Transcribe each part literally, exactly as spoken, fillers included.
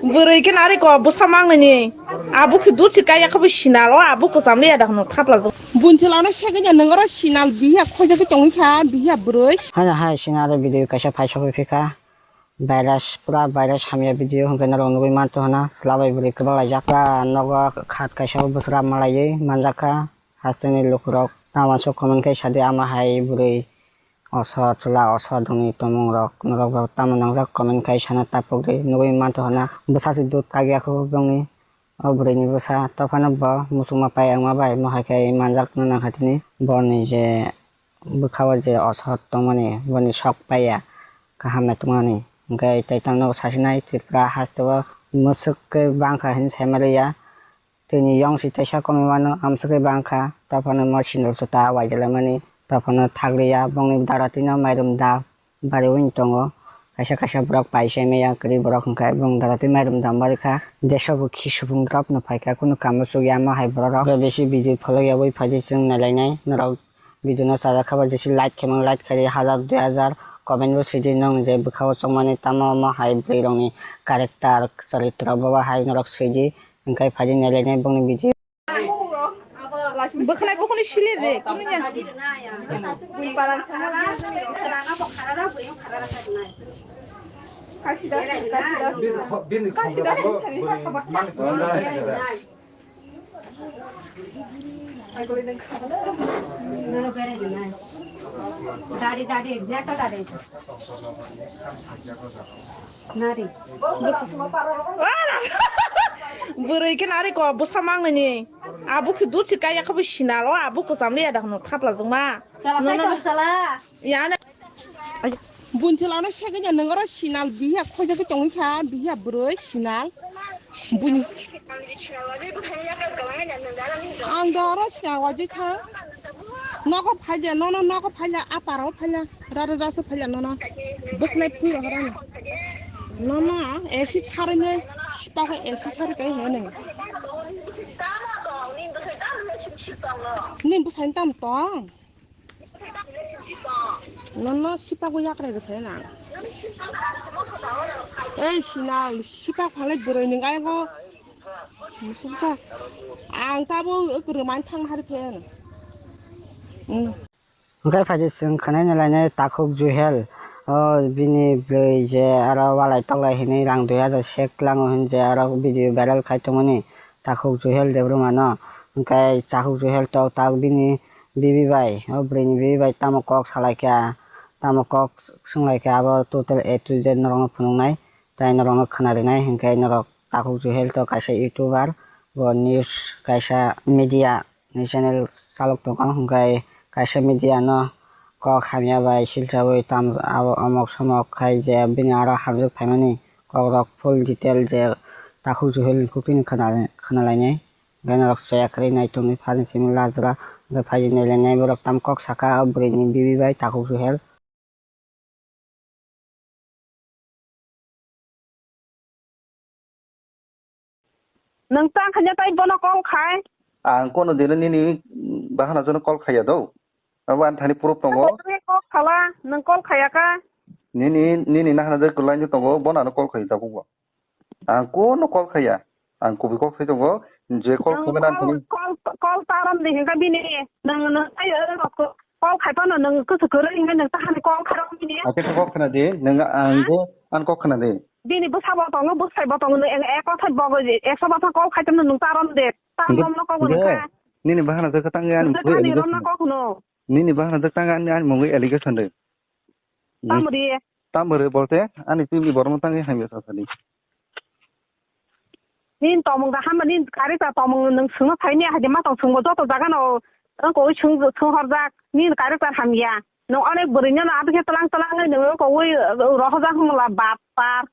Bwrwi khe nari ko bwsa mangnani. Abuk se dut se kaya khe bo sinal o abuk kwcham le ya da hwno thapla jok. Bunchilano segenya nangaro sinal biya khoja ke tongwi kha biya bwrwi. Hana hai sinal video kaisa phai sokwi phika. Virus pura virus hamya video hwnkhe norok nugwi manto hana chwla bai bwrwi kwbak laijak. Pura nogo khat kaisa o bwswra malaiwi manjak kha. Hasteni lukurok tamo sok comment khai sadi ama hai bwrwi. Oso chwla oso dongni tongmungrok norok bo tamo nangjak comment khai sana tapukdi nugwi manto hana bwsa se dut kagya kho bongni o bwrwini bwsa tophano bo muchungma pai wngma bai mohai khai manjakna nangkha tini borni je bwkhao je oso tongmani boni sok paiya kaham naitokmani hwnkhe tei tamno sasinai Tripura hasteo mwswk khe bangkha hinwi saimaliya. Twini yong si teisa komwi mano, amswkwi bangkha, taphano mo sinil chuta waijalaimani, taphano thakliya, bongni dara twino mairum da bariwi tongo, kaisa kaisa borok paisai maya kwrwi borok hwnkhe bong dara twi mairum da barikha, deso bo khi supung rokno phaikha, kunu kamo chukya mo hai borok rok besi video pholokya wi phaidi chwng nailainai norok. Video no chajak kha ba jesi like khe mano, like khai di, hajar dui hajar comment bo sidi, nong je bwkha o chongmani tamo omo hai bwrwi rok ni character choritro bobo hai norok sidi, hwnkhe phaidi nailainai bongni video. Bwkhanai bukhuni sili de, kunu ya. Bini kho-, bini khobra bo bwrwi mani khobra. Dari, dari, jata dari. Nari. Bwrwi khe nari ko bwsa mangnani. Abuk se dut se kaya khe bo sinalo, abuk kwcham le ya da hwno thapla jongma. Chala, nono chala, chala. Ya na. Bunchilano segenya nangaro sinal biya khoja ke tongwi kha, biya bwrwi sinal. Buni. Ang do oro sinal wajwi kha. Nogo phaile, nono nogo phaile, a parao phaile, rare raso phaile nono. Bwkhnai phui rohorani. Nono A C sarwi nai, sipakha A C sarwi kai hene. Ni bwsai tam tong. Nono sipago yakrai rwkhe na. Ei sinal sipak phalai bwrwi nwng ayang o. Musuksa. Ang tabo kwrwmani thang hari phe. Hwnkhe phaidi chwng khwnai nai lainai takhuk Juhel. O bini bwrwi je aro walai toklai hinwi rang dui hajar sek tlango hin je aro video viral khai tongmani takhuk Juhel Debbarma no. Hwnkhe takhuk Juhel tok tak bini bibi bai, o bwrwini bibi bai tamo kok salaikha, tamo kok swnglaikha, abo total A to Z norokno phunuknai, tei norokno khwnarinai, hinkhe norok takhuk Juhel to kaisa YouTuber, bo news kaisa media ni channel chalok tongo, hinkhe kaisa media no kok hamya bai silchaui tam abo omok somok khai je bini aro hamjak phaimani kokrok full detail je takhuk Juhel ni khuktini khwna-, khwnalainai. Hwnkhe norok chaya kwrwi nai tongwi phani simi lajra hwnkhe phaidi nailainai borok tam kok saka o bwrwini bibi bai takhuk Juhel. Nwng tang khaina tai bono call khai? Ang kono dino nini bahana jono call khaiya do. Abo ani thani proof tongo. Nwng call khala, nwng call khaiya kha? Nini, nini nahana de kwlai tongo, bono ano call khai tabuk bo. Ang kono call khaiya. Ang kubui kok sai tongo. Je call khaimani ang call, thani call, call taram de hinga bini. Nwng, nwng ayo call khai phano nwng kusu kwrwi hinga nwng tahani call khairok bini. Ake kok khna di, nwng ang je ang kok khna di. Bini bwsa bo tongo, bwsai bo tongo, nwng ek kothai bo ekso bata call khai tongno nwng taram de. Taram no kok nwng kha. Nini bahana je khatang ani mungwi allegation. Nini bahana je tang ani mungwi allegation de. Tamri. Tamri bolte ani twi borokno tangwi hamya sa sadi. Nini tomung da hamba nini character tomung nwng swngno saimanya hai de ma tong swngbo joto jaga no wngkogwi swng swng horjak nini character hamya. Nwng onek bwrwino no abikhe tlang tlang wngwi nwng wngkogwi rohorjak hwnla bapar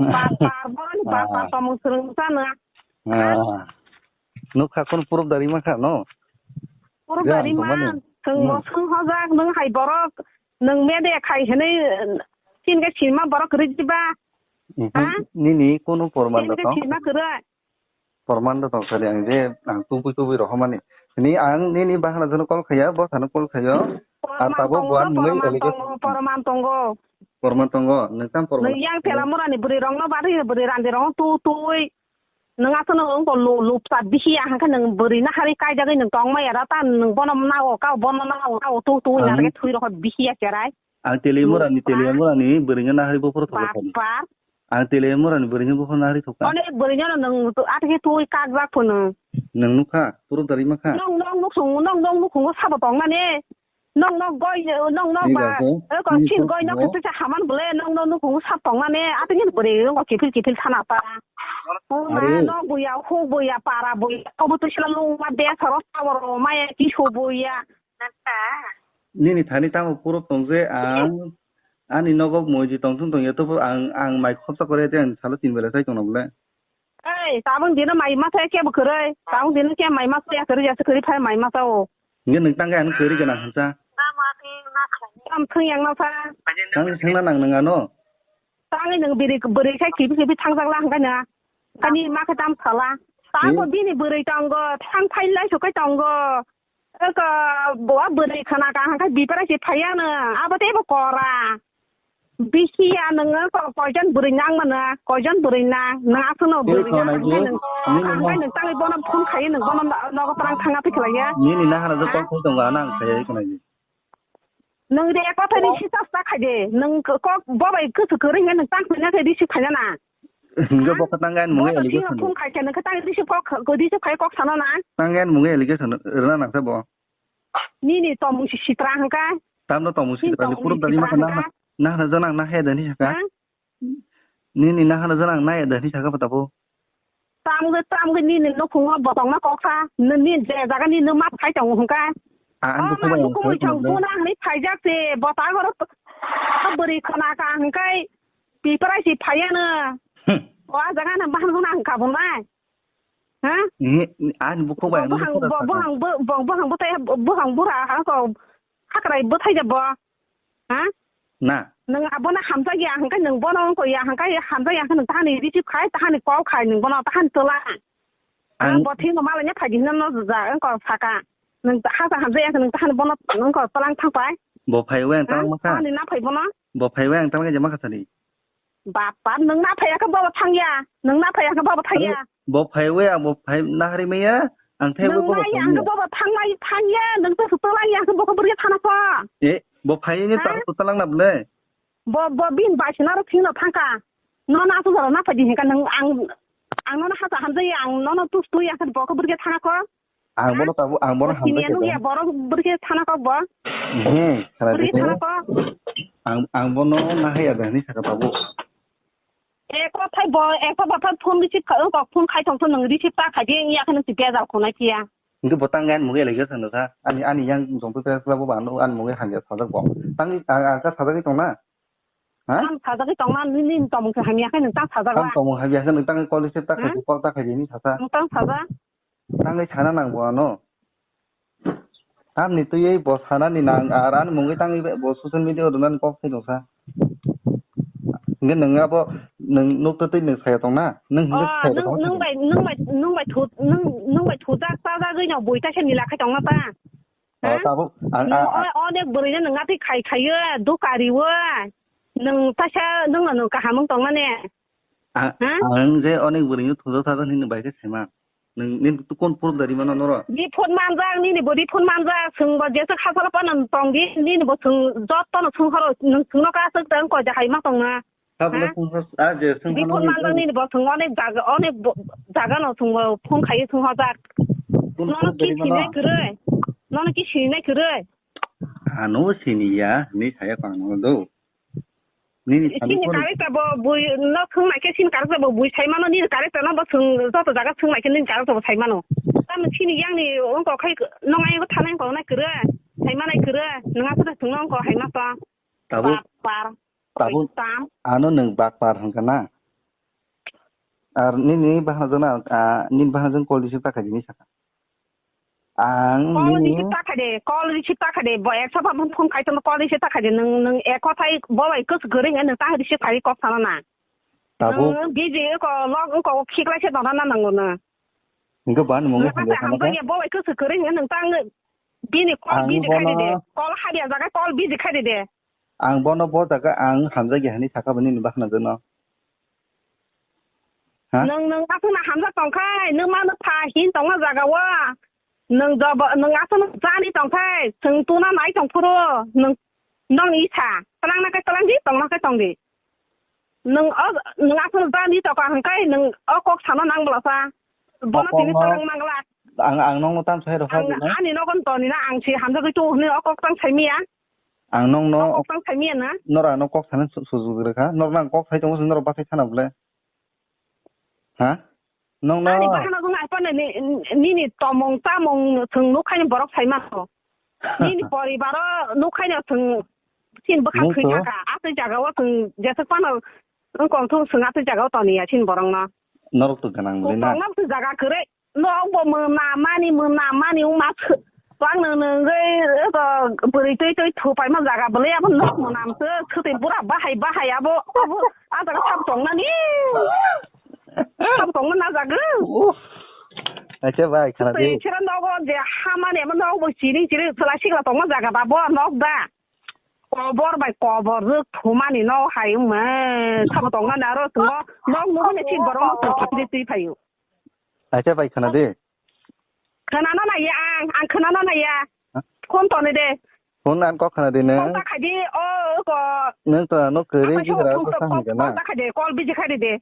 bapar boroni bapar tomung swrwngsa nwng. Nukha khun proof dari mankha no. Proof dari man swngbo swng horjak nwng hai borok. Nwng media khai hwnwi chini khe sinma borok kwrwi jiba? Nini kunu porman rok tong? Sinma kwrwi. Porman rok tong sadi ang je ang tubui tubui rohormani. Ni ang nini bahana jono call khaiya, bo sano call khaiyo. Porman tongo, porman tongo, porman tongo. Porman tongo, nwng tamo porman? Nwng yang Telamurani bwrwi rokno bari bwrwi randi rokno tu tui. Nwng aswkno wngkha lu-, lupsa bisi ya hwnkhe nwng bwrwi nahari kaijagwi nwng tongmaya da ta nwng bono nago ka bono nago ka tu tu narwkhe thwi rokho bisi ya cherai. Ang Telamurani, Lupsa. Telamurani bwrwino nahari buphuru thokha thani. Bapar. Ang Telamurani bwrwino buphuru nahari thokha. One bwrwino nwng tu athikhe twi kakjak phano. Nwng nukha, puro dari makha. Nwng nwng nukhung, nwng nwng nukhungo sabo tongmani. Nwng nwng goi, nwng nwng ba, eh, kon sin goi nwk twi haman bole, nwng nwng nukhungo sabo tongmani. Athikhe bwrwi nwng kiphil kiphil sana ta. O ma, are. Nwng buya, huk buya, para buya, obo twi sila lungma besa ro sabo ro maya kisu buya. Nini thani tamo puro tong je ang ani nogo moji tong thung tong ya, tobo ang, ang mai khorsa kore te ang salo tin bela sai tongna bole. Ei, tabung dino mai masa kebo kwrwi, tabung dino ke mai masa ya kwrwi ya se kwrwi phai mai masa o. Nge nwng tangga ang kwrwi gana hansa. Tam thung yang no sa. Tang thangna nang nang ano. Tangwi nwng biri bwrwi khai kibi kibi thangjak la hwnkhe na. Kani ma khe tam sala. Tamo bini bwrwi tongo, thang phai lai sukai tongo. Eko bo bwrwi khana ka hwnkhe bipara se phaiya no. Abo tei bo kora. Bisi ya nwngo ko koijon bwrwi nang mano, koijon bwrwi na. Nang aswkno bwrwi na hwnkhe nwng tangwi bono phone khai nwng bono nogo twlang thangna thikhlaiya. Nini nahara jo kok thai tongo ano ang khaiya khna. Nwng de kotha ni sisa sa khai de. Nwng kok bo bai kusu kwrwi hwnkhe nwng tang khaina khe receive khaina na. Hwnkhe bo khe tang ani mungwi allegation. Phone khai khe nwng khe tang receive kok, receive khai kok sana na. Tang ani mungwi allegation rwna nang khe bo. Nini tomung si sitra hwnkhe. Tamno tomung sitra ni proof dani ma khe na. Nahara jo nang nahaya dani saka. Nini nahano jora ang nai da hinwi sakha pata bo. Tamgwi tamgwi nini nukhungo botongma koksa, nini je jaga nini ma phai tongo hwnkha. Ah, ang. Oh, ma nukhung bai chong buna hwnwi phaijak se, bota goro bwrwi khona ka hwnkhe piparai si phaiya no. Hmm. O a jaga no bahang hwnna hwnkha bo nai. Ha? Ni, ni, ani bukhuk bai. Bo ang buhang, bo, buhang, bo, bo, buhang bwthai, buhang bura ha ko hakrai bwthai ja bo. Ha? Na. Nwng abono hamjak ya hwnkhe nwng bono wngkha ya hwnkhe hamjak ya hwnkhe nwng tahani receive khai, tahani call khai nwng bono, tahani twla. Ang. Ang bo thwino malaina phaidi hwnna no ja wngkha saka. Nwng hasa hamjak ya hwnkhe nwng tahani bono wngkha twlang thang pai. Bo phai wi ang twlang makha. Tahani na phai bono. Bo phai wi ang twlang je makha sani. Bapa, nwng na phai ya khe bo thang ya. Nwng na phai ya khe bo thang ya. Bo phai wi ang bo phai na hari maya. Ang thai bo bo thang ya. Nwng na ya khe bo thang lai thang ya. Nwng to twlang ya khe bo bwrwi thana kho. Eh, bo phai ni ta twlang na bole. Bo, bo bin bai sina ro thing no thang kha. No na to na phai di hwnkha nwng ang, ang no na hasa hamjak ya ang no no tu tu ya khe bo khe bwrwi thana kho. Ang bono tabuk, ang bono hamjak khe. Siniya nung ya borok bwrwi khe thana kok bo. Hmm, khara bwrwi khe thana kok. Ang, ang bono nahaya da hinwi saka tabuk. E kothai bo, e kothai phone receive kha, kok phone khai tong phone nwng receive ta khai di, ya khe nwng si bejal khonai phiya. Hintu bo tang gan muge lagi sa no sa, ani, ani yang jong tu sa bo ba no an muge hamya sajak bo. Tang ni, ang, ang ka sajak tong na. Ha? Ang sajak tong na, ni, ni tomung se hamya khe nwng tang sajak la. Ang tomung hamya khe nwng tang call receive ta khai, call ta khai di ni sasa. Nwng tang sajak. Tangwi sana nang bo ano. Tamni twiwi bo sanani nang ar ani mungwi tangwi bo social media o rwnani kok sai tongsa. Hwnkhe nwng abo nwng nuk twtwi nwng saya tongna? Nwng hwnkhe saya tongna? Nwng bai, nwng bai, nwng bai thu-, nwng, nwng bai thujak chajagwi no bui kaisa nila khai tongna ta? Oh, tabuk ang, ang, ang. Onek bwrwino nwng atwi khai khaiyo, duka riwo. Nwng kaisa nwngno nwng kaham wng tongmani. Ang, ang je onek bwrwino thujak thajak hinwi bai khe saiman. Nwng, nini to kon proof dari mano noro? Di phone manjak, nini bo di phone manjak, swng bo jeswk hachalo phano tong di, nini bo swng jotono swng horo, nwng swngno ka aswk tong koi da hai ma tongna. Tabole swng hor, a je swng hor. Di phone manjak nini bo swng onek jaga, onek bo, jaga no swng bo phone khai swng hojak. Nono ki sinai kwrwi? Nono ki sinai kwrwi? Ano siniya, ni saya pang no do. Nini sini character bo bui no swng nai khe sini character bo bui sai mano nini character no bo swng joto jaga swng nai khe nini character bo sai mano. Tamo sini yang ni wngko khai nong ai thanai ko nai kwrwi sai manai kwrwi nwng aswk swng no wngko hai ma to. Tabuk, tabuk ano nwng bakpar hwnkha na? Ar nini bahana jona, ah, nini bahana jona call receive ta khaidi ni saka. Ang call nini receive ta khaidi, call receive ta khaidi, bo ekso pha phone khai tono call receive ta khaidi, nwng, nwng ek kothai bo bai kwswk kwrwi hwnkhe nwng ta receive khai kok sana na. Tabuk. Nwng busy ko log ko khiklai se tongna na nango na. Hwnkhe bani mungwi hwnjak sana khe? Bo bai kwswk kwrwi hwnkhe nwng ta bini call busy khai de, call hadiya jaga call busy khai de. Ang bono bo jaga ang hamjakya hinwi sakha bo nini bakhna jwkno. Ha? Nwng, nwng aswkno hamjak tongkhai, nwng mano pha hin tongma jaga o. Nwng jobo, nwng aswkno jani tongkhai, chwng tuna nai tongphuru, nwng, nwng isa, twlangna khe twlangdi, tongna khe tongdi. Nwng o, nwng aswkno jani tongkha hwnkhe, nwng o kok sana nang bwlasa. Bono tini twlang mangla. Ang, ang nokno tam sai rwkha. Ani nogon toni na, ang si hamjagwi tongo hwnwi o kok tang saimiya. Ang nokno o kok tang saimiya na. Norok ano kok sana su-, sujuk rwkha. Norok ang kok sai tongo, norok bathai sana bwle. Ha? Nokno ani bahano jwng ai phano ni, nini tomung chamung chwng nukhaini borok sai mano. Nini poribaro nukhaino chwng sin bwkha thwi thaka. Aswk jagao chwng jeswk phano wngkong thung chwng aswk jagao toniya sin borokno. Norok to ganang bwle na. Kokno jaga kwrwi. Nokbo mwnamani, mwnamani wngma sw-, bang nwng nwngwi eko bwrwi twi twi thupaima jaga bwlwi abo nok mwnam sw, swtwi bura bahai bahai abo, abo, ah jaga sabo tongnani. Sabo tongna na jaga. Uff. Acha bai, khana di. Swtwi sira nogo je hamani abo nokbo chiri chiri swlai sikla tongma jaga ba bo nok da. Kobor bai kobor rwk thumani nok hai wngma sabo tongnani aro swngo nok nugwi ni thik borok no twi phaio. Acha bai khana di. Khwnana naiya ang, ang khwnana naiya. Ha? Phone toni de. Phone ang kok khana di nang. Phone ta khai di, o, o, ko. Nang to ano kwrwi. Apa sabo gira phone ko ta, sa phone, hingka na. Phone ta khai de, call busy khai de de.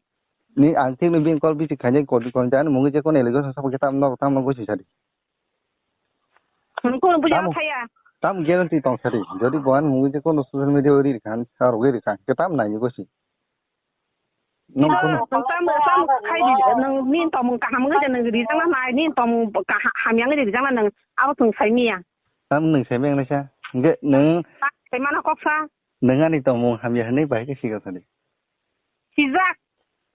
Ni ang thik ni bini call busy khai ni call di kon jan mungi je kon ele go sa sa tam no tam no go si sa di. Nung kono buja thaya. Tam guarantee tong sa di. Jodi bo ang mungi je kon social media ri khan sa ro ri khan ke tam nai ni go si. Nung kono. Nung tam, tam khai di, nung nin tomung kaham ngai nung rijang na nai, nin tomung kaha-, hamya ngai rijang na nung abo tung sai miya. Tam nung sai meng nasa. Nge nung. Sai mana kok sa. Nung ani tomung hamya hwnwi bahai khe siga sadi. Sijak.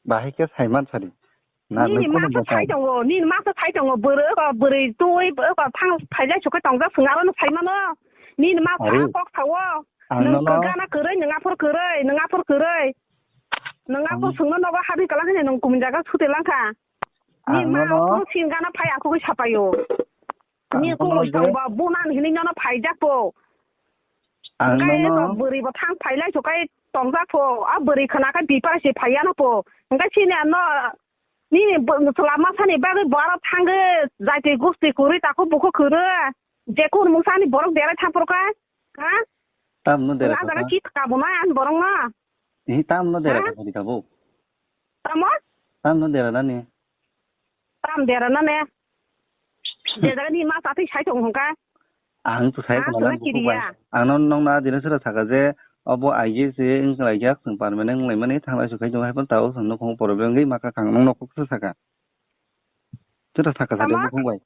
Bahai khe sai man sadi. Na nung kono. Nini masa sai tongo, nini masa sai tongo, bwrwi ko bwrwi twi ko thang phailai sukai tongjak swng aro no sai mano. Nini masa kok sao. Nung gana kwrwi, nung aphor kwrwi, nung aphor kwrwi. Nung aphor swngno nogo habwi kwlak hwnwi nung kumun jaga suti langkha. Ni ma nono aphuru sin gana phai akhugwi sapaio. Ni kumun tongba bunan hwnwi nono phaijak po. Ang nono bwrwi bo thang phailai sukai tongjak po. A bwrwi khna khe bipar se phaiya no po. Hwnkhe sini ano nini chwla masani bagwi bwaro thangwi jaiti gusti kwrwi takhuk bukhuk kwrwi. Je kun mungsani borok derai thang porokha. Ha? Tamno dera. Ang jaga kit kabuna ang borok na. Hi tamno dera ka di kabo. Tamo? Tamno dera nani. Tam dera nani. Je jaga ni ma sati sai tong hongka. Ang to sai tong na kiriya. Ang non nong na dina sura saka je obo aige se wng lai jak sung permanent lai mani thang lai su khai jong hai pon tao sung no khong problem gei maka khang nong nok saka. Sera saka sadi bukhuk bai.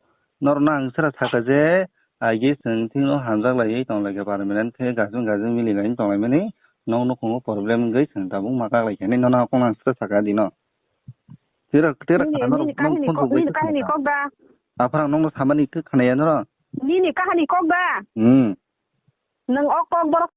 Norno ang sera saka je, aige chwng thwino hamjak laiwi tong lai kha permanent khe gajung gajung mili lai tong lai mani, nok nukhungo problem wngwi chwng tabuk ma kak lai kha hinwi nono kok ang sera saka dino. Tira tira nini, nini kahini kok da. Aphara nokno samani khe khanaya norok. Nini kahini kok da. Hmm. Nwng o kok borok